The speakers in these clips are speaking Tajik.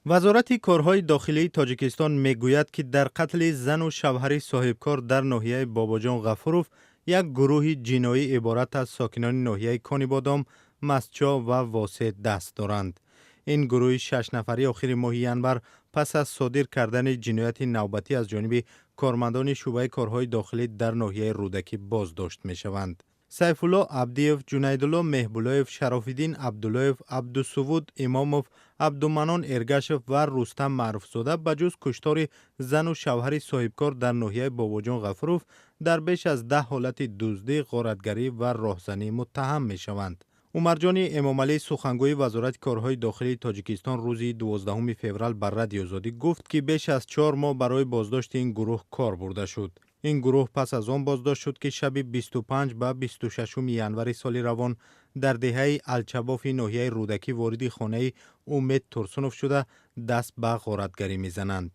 Вазорати корҳои дохилии Тоҷикистон мегӯяд, ки дар қатли зану шавҳари соҳибкор дар ноҳияи Бобоҷон Ғафуров як гурӯҳи ҷиноӣ иборат аз сокинони ноҳияи Конибодом, Мастчоҳ ва Восеъ даст доранд. Ин гурӯҳи шашнафарӣ охири моҳи январ пас аз содир кардани ҷинояти навбатӣ аз ҷониби кормандони шӯъбаи корҳои дохилӣ дар ноҳияи Рӯдакӣ боздошт мешаванд. Сайфулло Абдиев, Ҷунайдулло Меҳбулоев, Шарофиддин Абдуллоев, Абдусувуд Имомов, Абдуманнон Эргашев ва Рустам Маъруфзода ба ҷуз куштори зану шавҳари соҳибкор дар ноҳияи Бобоҷон Ғафуров дар беш аз 10 ҳолати дуздӣ, ғоратгарӣ ва роҳзанӣ муттаҳам мешаванд. Умарҷони Эмомалӣ, сухангӯи Вазорати корҳои дохилии Тоҷикистон, рӯзи 12 феврал ба Радиои Озодӣ гуфт, ки беш аз 4 моҳ барои боздошти ин гурӯҳ кор бурда шуд. Ин гурӯҳ пас аз он боздошт шуд, ки шаби 25 ба 26 январи соли равон дар деҳаи Алчабофи ноҳияи Рӯдакӣ вориди хонаи Умед Турсунов шуда даст ба ғоратгарӣ мезананд.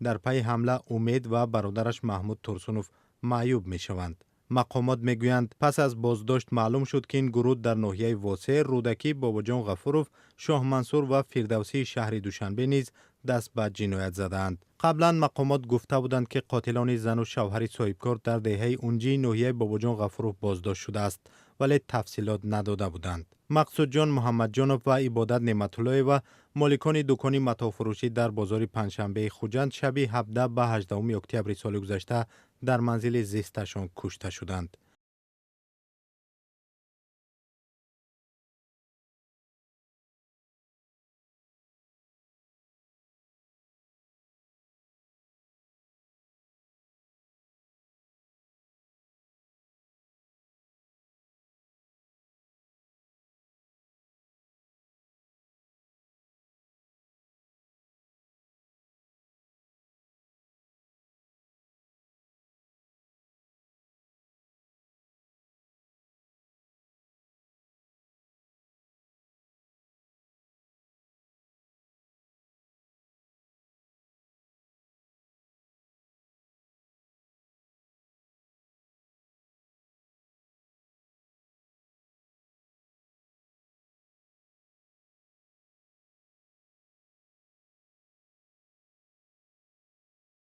Дар пайи ҳамла Умед ва бародараш Маҳмуд Турсунов маъюб мешаванд. Мақомот мегӯянд, пас аз боздошт маълум шуд, ки ин гурӯҳ дар ноҳияи Восеъ, Рӯдакӣ, Бобоҷон Ғафуров, Шоҳмансур ва Фирдавсии шаҳри Душанбе низ даст ба ҷиноят задаанд. Қаблан мақомот гуфта буданд, ки қотилони зану шавҳари соҳибкор дар деҳаи Унҷии ноҳияи Бобоҷон Ғафуров боздошт шудааст, вале тафсилот надода буданд. Мақсудҷон Муҳаммадҷонов ва Ибодат Неъматуллоева, моликони дукони матоъфурӯшӣ дар бозори Панҷшанбеи Хуҷанд, шаби 17 ба 18 октябри соли гузашта дар манзили зисташон кушта шуданд.